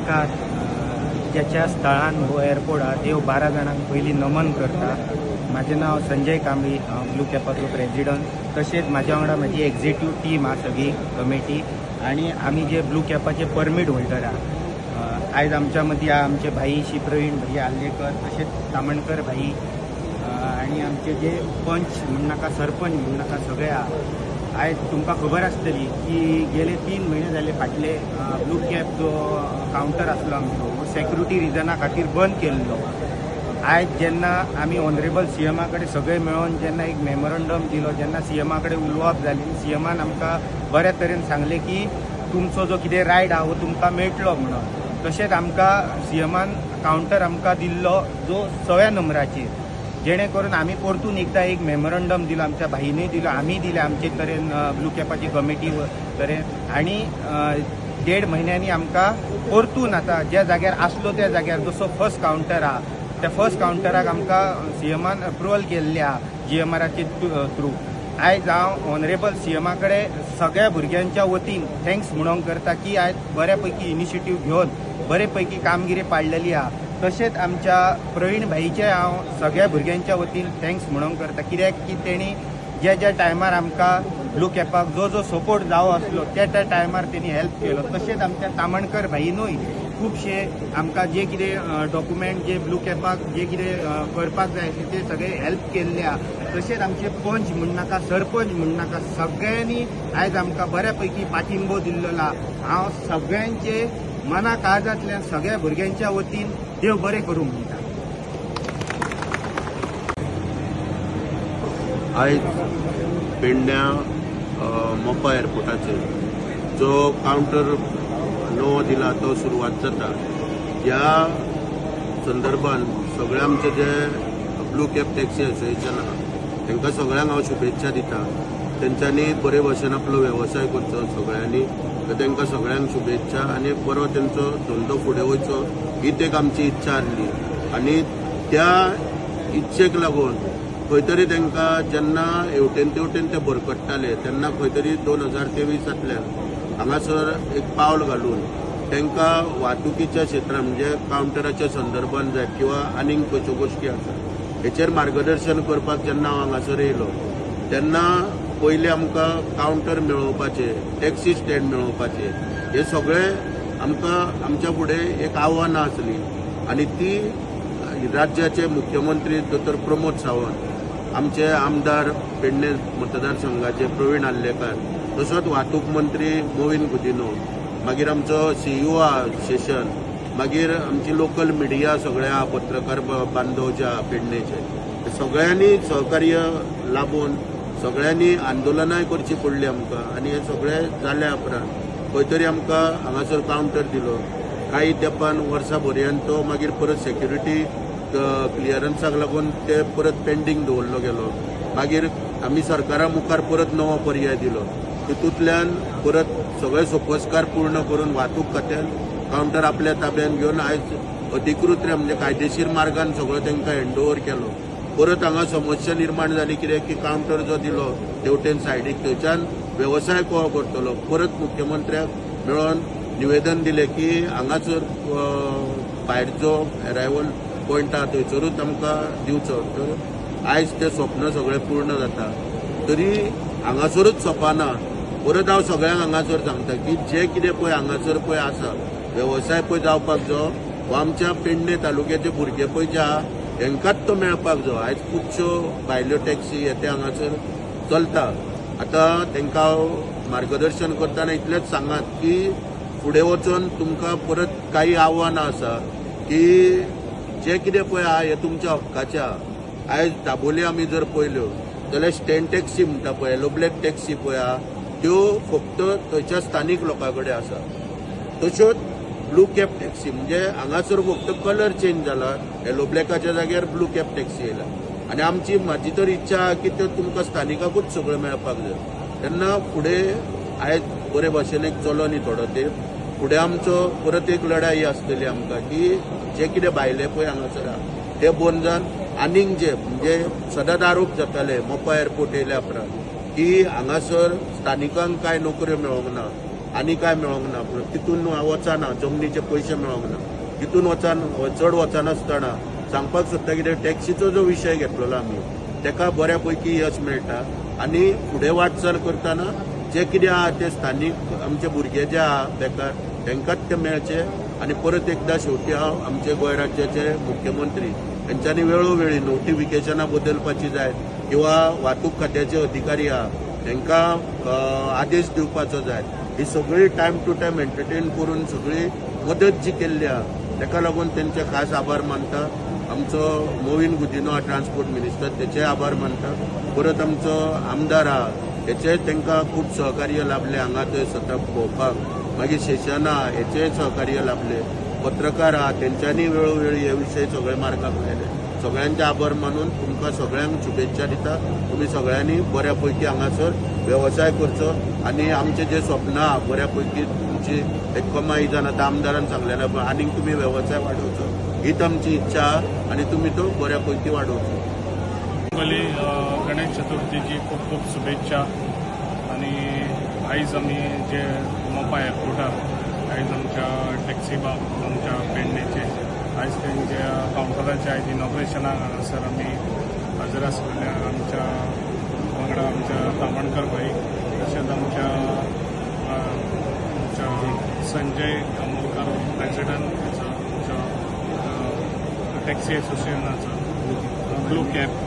नमस्कार. ज्याच्या स्थळान हो एअरपोर्ट आहा देव 12 जाणांक पयलीं नमन करता. म्हाजें नांव संजय कांबळी, हांव ब्लू कॅपाचो प्रेजिडंट. तशेंच म्हाज्या वांगडा म्हाजी एक्झिक्यूटिव्ह टीम आहा सगळी कमिटी आनी आमी जे ब्लू कॅपाचे परमीट होल्डर आहा. आयज आमच्या मदीं आहा आमचे भाई श्री प्रवीण भाई आर्लेकर, तशेंच तामणकर भाई आनी आमचे जे पंच म्हण नाका सरपंच म्हण नाका सगळे आहा. आयज तुमकां खबर आसतली की गेले 3 म्हयने जाले फाटले ब्लू कॅब जो कावंटर आसलो आमचो हो सेक्युरिटी रिजना खातीर बंद केल्लो. आयज जेन्ना आमी ऑनरेबल सीएमा कडेन सगळे मेळोन जेन्ना एक मेमोरंडम दिलो, जेन्ना सीएमा कडेन उलोवप जालें, सीएमान आमकां बऱ्या तरेन सांगलें की तुमचो जो कितें रायट आहा हो तुमकां मेळटलो म्हणून. तशेंच आमकां सीएमान कावंटर आमकां दिल्लो जो 6व्या नंबराचेर, जेणे करून आमी परतून एकदां एक मेमोरंडम दिलो, आमच्या भाईनूय दिलो, आमी दिले आमचे तरेन ब्लू कॅपाची कमिटी तरेन. आनी 1.5 म्हयन्यांनी आमकां परतून आतां ज्या जाग्यार आसलो त्या जाग्यार जसो फर्स्ट कावंटर आहा त्या फर्स्ट कावंटराक आमकां सीएमान अप्रुवल केल्लें आहा जीएमआराचे थ्रू. आयज हांव ऑनरेबल सीएमा कडेन सगळ्या भुरग्यांच्या वतीन thanks म्हणूंक करता की आयज बऱ्या पैकी इनिशिएटीव घेवन बरे पैकी कामगिरी पाडलेली आहा. तशेंच आमच्या प्रवीण भाईचे हांव सगळ्या भुरग्यांच्या वतीन thanks म्हणूंक करता, कित्याक की तेणी ज्या ज्या टायमार आमकां ब्लू कॅपाक जो जो सपोर्ट जावो आसलो त्या त्या टायमार तेणी हेल्प केलो. तशेंच आमच्या तामणकर भाईनूय खुबशे आमकां जे कितें डॉक्युमेंट जे ब्लू कॅपाक जे कितें करपाक जाय आसलें ते सगळे हेल्प केल्ले आहा. तशेंच आमचे पंच म्हण नाका सरपंच म्हण नाका सगळ्यांनी आयज आमकां बऱ्या पैकी पाठिंबो दिल्लो आहा. हांव सगळ्यांचे मना काळजांतल्यान सगळ्या भुरग्यांच्या वतीन देव बरें करूं म्हणटा. आयज पेडण्या मोपा एअरपोर्टाचेर जो कावंटर नवो दिला तो सुरवात जाता. ह्या संदर्भान सगळे आमचे जे ब्लू कॅब टॅक्सी असोसिएशन आहा तांकां सगळ्यांक हांव शुभेच्छा दिता. तेंच्यांनी बरे भशेन आपलो वेवसाय करचो सगळ्यांनी, तांकां सगळ्यांक शुभेच्छा आनी बरो तेंचो धंदो फुडें वयचो हीच एक आमची इच्छा आसली. आनी त्या इच्छेक लागून खंय तरी तांकां जेन्ना हेवटेन तेवटेन ते भरकट्टाले तेन्ना खंय तरी 2023 हांगासर एक पावल घालून तांकां वाहतुकीच्या क्षेत्रान म्हणजे कावंटराच्या संदर्भान जायत किंवा आनीक खंयच्यो गोश्टी आसा हेचेर मार्गदर्शन करपाक जेन्ना हांव हांगासर येयलो तेन्ना पयलीं आमकां कावंटर मेळोवपाचें, टॅक्सी स्टँड मेळोवपाचें हे सगळें आमकां आमच्या फुडें एक आव्हानां आसलीं. आनी ती राज्याचे मुख्यमंत्री दोतोर प्रमोद सावंत, आमचे आमदार पेडणे मतदारसंघाचे प्रवीण आर्लेकर, तसोच वाहतूक मंत्री मोविन गुदिन्हो, मागीर आमचो सीईओ आहा शेशन, मागीर आमची लोकल मिडिया सगळे आहा, पत्रकार बांधव जे आहा पेडणेचे, सगळ्यांनी सहकार्य लाबून सगळ्यांनी आंदोलनाय करची पडली आमकां. आनी हे सगळें जाल्या उपरांत खंय तरी आमकां हांगासर कावंटर दिलो. कांय तेंपान वर्सा भरयान तो मागीर परत सेक्युरिटी क्लियरन्साक लागून ते परत पेंडींग दवरलो गेलो. मागीर आमी सरकारा मुखार परत नवो पर्याय दिलो, तितूंतल्यान परत सगळे सोपस्कार पूर्ण करून वाहतूक खात्यान कावंटर आपल्या ताब्यान घेवन आयज अधिकृत म्हणजे कायदेशीर मार्गान सगळो तांकां हँड ओवर केलो. परत हांगा समस्या निर्माण जाली कितें की कावंटर जो दिलो तेवटेन सायडीक थंयच्यान वेवसाय कसो करतलो. परत मुख्यमंत्र्याक मेळोन निवेदन दिलें की हांगासर भायर जो एरायवल पॉयंट आहा थंयसरूच आमकां दिवचो. तर आयज तें स्वप्न सगळें पूर्ण जाता. तरी हांगासरूच सोंपना, परत हांव सगळ्यांक हांगासर सांगता की जे कितें पळय हांगासर पळय आसा वेवसाय पळय जावपाक जावो हो आमच्या पेडणे तालुक्याचे भुरगे पळय जे आहा हेंकाच तो मेळपाक जावो. आयज खुबश्यो भायल्यो टॅक्सी हे ते हांगासर चलता. आतां तांकां हांव मार्गदर्शन करतना इतलेंच सांगात की फुडें वचून तुमकां परत कांय आव्हानां आसा की जे कितें पळय आहा हें तुमच्या हक्काचें आहा. आयज दाबोली आमी जर पळयल्यो जाल्यार स्टँड टॅक्सी म्हणटा पळय, येलो ब्लॅक टॅक्सी पळय आहा त्यो फक्त थंयच्या स्थानीक लोकां कडेन आसा. तश्योच ब्लू कॅब टॅक्सी म्हणजे हांगासर फक्त कलर चेंज जाला, येलो ब्लॅकाच्या जाग्यार ब्लू कॅब टॅक्सी येयला. आनी आमची म्हाजी तर इच्छा आहा की त्यो तुमकां स्थानिकाकूच सगळें मेळपाक जाय. तेन्ना फुडें आयज बरे भाशेन एक चलो न्ही थोडो तेंप फुडें आमचो परत एक लढाई आसतली आमकां की जे कितें भायले पळय हांगासर आहा ते बंद जावन आनीक जे म्हणजे सदांच आरोप जाताले मोपा एअरपोर्ट येयल्या उपरांत की हांगासर स्थानिकांक कांय नोकऱ्यो मेळोंक ना, आनी काय मेळोंक ना. पूण तितून वचना, जमनीचे पयशे मेळोंक ना, तितून वचन चड वचनासतना सांगपाक सोदता कितें, टॅक्सीचो जो विशय घेतलेलो आमी तेका बऱ्या पैकी यश मेळटा आनी फुडें वाटचाल करतना जे कितें आहा ते स्थानीक आमचे भुरगे जे आहा बेकार तांकांच ते मेळचे. आनी परत एकदां शेवटी हांव आमचे गोंय राज्याचे मुख्यमंत्री हेंच्यांनी वेळोवेळी नोटिफिकेशनां बदलपाची जाय किंवा वाहतूक खात्याचे अधिकारी आहा तांकां आदेश दिवपाचो जाय. ही सगळी टायम टू टायम एंटरटेन करून सगळी मदत जी केल्ली आहा ताका लागून तेंचे खास आभार मानता. आमचो मोविन गुदिन्हो हा ट्रान्सपोर्ट मिनिस्टर, तेचे आभार मानता. परत आमचो आमदार आहा हेचे तांकां खूब सहकार्य लाभले हांगा थंय सतत भोंवपाक. मागीर शेशन आहा हेचेय सहकार्य लाभले. पत्रकार आहा तेंच्यांनी वेळोवेळी हे विशय सगळे मार्गाक लायले. सगळ्यांचे आभार मानून तुमकां सगळ्यांक शुभेच्छा दिता. तुमी सगळ्यांनी बऱ्या पैकी हांगासर वेवसाय करचो आनी आमचे जे स्वप्न आहा बऱ्या पैकी तुमची एक कमाई जावन आतां आमदारान सांगलें पण आनीक तुमी वेवसाय वाडोवचो हीच आमची इच्छा आहा आनी तुमी तो बऱ्या पैकी वाडोवचो. पयलीं गणेश चतुर्थीची खूब खूब शुभेच्छा. आनी आयज आमी जे मोपा एअरपोर्टार आयज आमच्या टॅक्सी बाब आमच्या पेडणेचे आयज तेंच्या कावंटराचे आयज इनॉग्रेशनाक हांगासर आमी हजर आसलेले. आमच्या वांगडा आमच्या तामणकर भाई, तशेंच आमच्या आमच्या संजय आमोलकर प्रेसिडंट आमच्या टॅक्सी एसोसिएशनाचो ब्लू कॅब.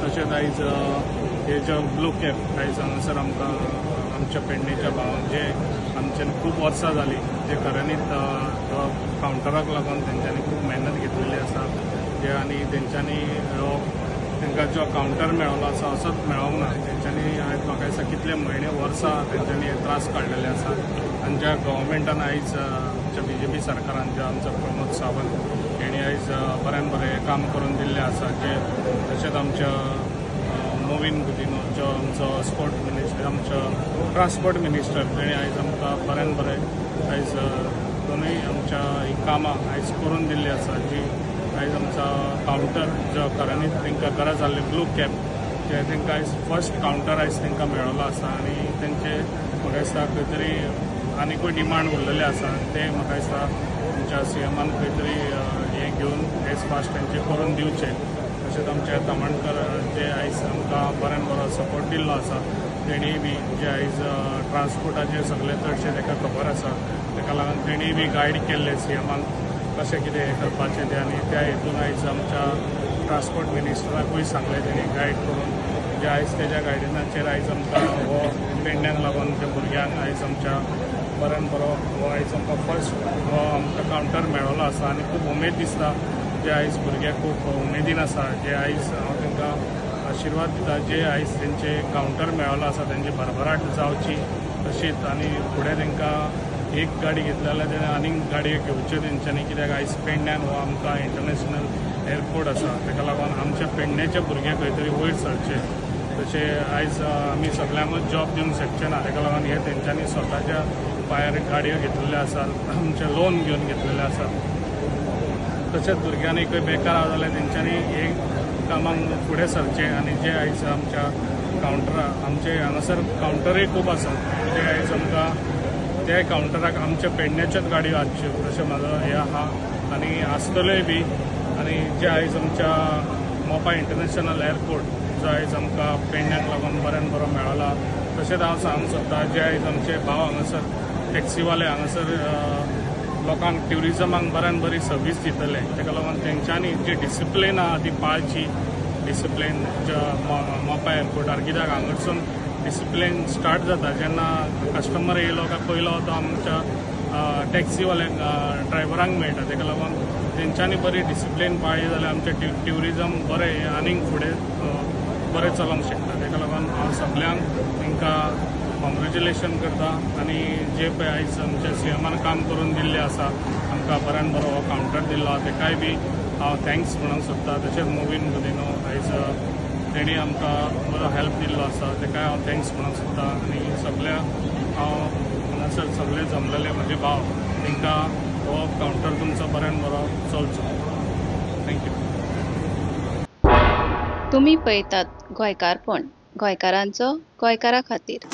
तशेंच आयज हे जे ब्लू कॅब आयज हांगासर आमकां आमच्या पेडणेच्या भावांक जे आमच्यान खूब वर्सां जालीं जे खऱ्यांनीच कावंटराक लागून तेंच्यांनी खूब मेहनत घेतलेली आसा जे आनी तेंच्यांनी हो तांकां जो कावंटर मेळ्ळो आसा असोच मेळोंक ना. तेंच्यांनी आयज म्हाका दिसता कितले म्हयने वर्सां तेंच्यांनी हे त्रास काडलेले आसा. आनी ज्या गव्हर्मेंटान आयज आमच्या बीजेपी सरकारान जो आमचो प्रमोद सावंत हेणी आयज बऱ्यान बरें हें काम करून दिल्लें आसा जे तशेंच आमच्या मोविन गुदिन्हो जो आमचो स्पोर्ट मिनिस्टर, आमचो ट्रान्सपोर्ट मिनिस्टर, तेणी आयज आमकां बऱ्यान बरें आयज दोनूय आमच्या ही कामां आयज करून दिल्ली आसा जी आयज आमचो कावंटर जो खऱ्यांनीच तांकां गरज आसली ब्लू कॅब जे तांकां आयज फर्स्ट कावंटर आयज तांकां मेळ्ळो आसा. आनी तेंचे म्हाका दिसता खंय तरी आनिकूय डिमांड उरलेले आसा ते म्हाका दिसता आमच्या सीएमान खंय तरी हें घेवन एज फास्ट तेंचे करून दिवचें. तशेंच आमचे तामणकर जे आयज आमकां बऱ्यान बरो सपोर्ट दिल्लो आसा तेणीय बी जे आयज ट्रान्सपोर्टाचे सगळे चडशे ताका खबर आसा ताका लागून तेणीय बी गायड केल्ले सीएमान कशें कितें हें करपाचें तें. आनी त्या हितून आयज आमच्या ट्रान्सपोर्ट मिनिस्टराकूय सांगलें तेणी गायड करून जे आयज तेज्या गायडन्साचेर आयज आमकां हो पेडण्यांक लागून त्या भुरग्यांक आयज आमच्या बऱ्यान बरो हो आयज आमकां फर्स्ट हो आमकां कावंटर मेळ्ळो आसा. आनी खूब उमेद दिसता जे आयज भुरगे खूब उमेदीन आसा जे आयज हांव तांकां आशिर्वाद दिता जे आयज तेंचे कावंटर मेळ्ळो आसा तेंची भरभराट जावची तशीच. आनी फुडें तांकां एक गाडी घेतली जाल्यार तेणें आनीक गाडयो घेवच्यो तेंच्यांनी, कित्याक आयज पेडण्यान हो आमकां इंटरनॅशनल एअरपोर्ट आसा ताका लागून आमच्या पेडण्याचे भुरगे खंय तरी वयर सरचे. तशें आयज आमी सगल्यांकूच जॉब दिवंक शकचे ना ताका लागून हे तेंच्यांनी स्वताच्या पांयार गाडयो घेतलेल्यो आसात, आमचें लोन घेवन घेतलेले आसात. तशेंच भुरग्यांनी खंय बेकार आसा जाल्यार तेंच्यांनी हे कामाक फुडें सरचें. आनी जे आयज आमच्या कावंटरा आमचे हांगासर कावंटरूय खूब आसात जे आयज आमकां त्या कावंटराक आमच्या पेडण्याच्योच गाडयो आसच्यो अशें म्हाजो हें आहा आनी आसतल्योय बी. आनी जे आयज आमच्या मोपा इंटरनॅशनल एअरपोर्ट जो आयज आमकां पेडण्याक लागून बऱ्यान बरो मेळ्ळा. तशेंच हांव सांगूंक सोदता जे आयज आमचे भाव हांगासर टॅक्सीवाले हांगासर लोकांक ट्युरिजमाक बऱ्यान बरी सर्वीस दितले ताका लागून तेंच्यांनी जी डिसिप्लीन आहा ती पाळची डिसिप्लीन मोपा एअरपोर्टार, कित्याक हांगासून डिसिप्लीन स्टार्ट जाता जेन्ना कस्टमर येयलो काय पयलो तो आमच्या टॅक्सीवाल्यांक ड्रायव्हरांक मेळटा. ताका लागून तेंच्यांनी बरी डिसिप्लीन पाळ्ळी जाल्यार आमचें ट्युरिजम बरें आनीक फुडें बरें चलोवंक शकता. ताका लागून हांव सगल्यांक तांकां कॉंग्रेच्युलेशन करता. आनी जे पळय आयज आमच्या सीएमान काम करून दिल्लें आसा आमकां बऱ्यान बरो हो कावंटर दिल्लो आसा ताकाय बी हांव thanks म्हणूंक सोदता. तशेंच मोविन गुदिन्हो आयज तेणी आमकां बरो हेल्प दिल्लो आसा ताकाय हांव thanks म्हणूंक सोदता. आनी सगल्या हांव हांगासर सगळे जमलेले म्हजे भाव तांकां हो कावंटर तुमचो बऱ्यान बरो चलचो. Thank you. तुमी पळयतात गोंयकारपण, गोंयकारांचो गोंयकारा खातीर.